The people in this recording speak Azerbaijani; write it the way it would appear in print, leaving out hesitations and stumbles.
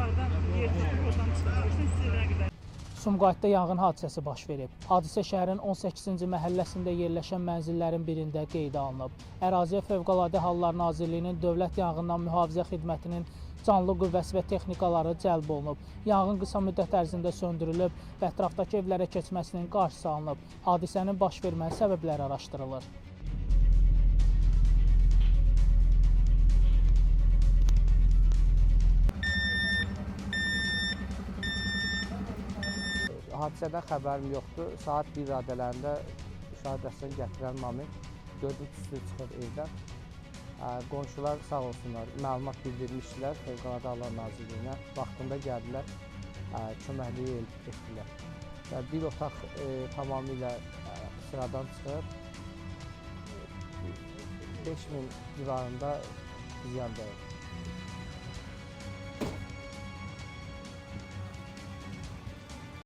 Yuxarıdan yer tapıb oradan çıxıb bilirsən, sizə qədər. Sumqayıtda yanğın hadisəsi baş verib. Hadisə şəhərin 18-ci məhəlləsində yerləşən mənzillərin birində qeydə alınıb. Əraziyə Fövqəladə Hallar Nazirliyinin Dövlət Yanğından Mühafizə Xidmətinin canlı qüvvəsi və texnikaları cəlb olunub. Yanğın qısa müddət ərzində söndürülüb və ətrafdakı evlərə keçməsinin qarşısı alınıb. Hadisənin baş vermə səbəbləri araşdırılır. Hadisədən xəbərim yoxdur. Saat 1 radələrində uşağı dərsdən gətirən moment gördüm tüstü çıxır evdən. Qonşular sağ olsunlar, məlumat bildirmişdilər Fövqəladə Hallar Nazirliyinə. Vaxtında gəldilər, köməkliyi etdilər. Və bir otaq tamamilə sıradan çıxıb, 5000 civarında ziyan dəyib.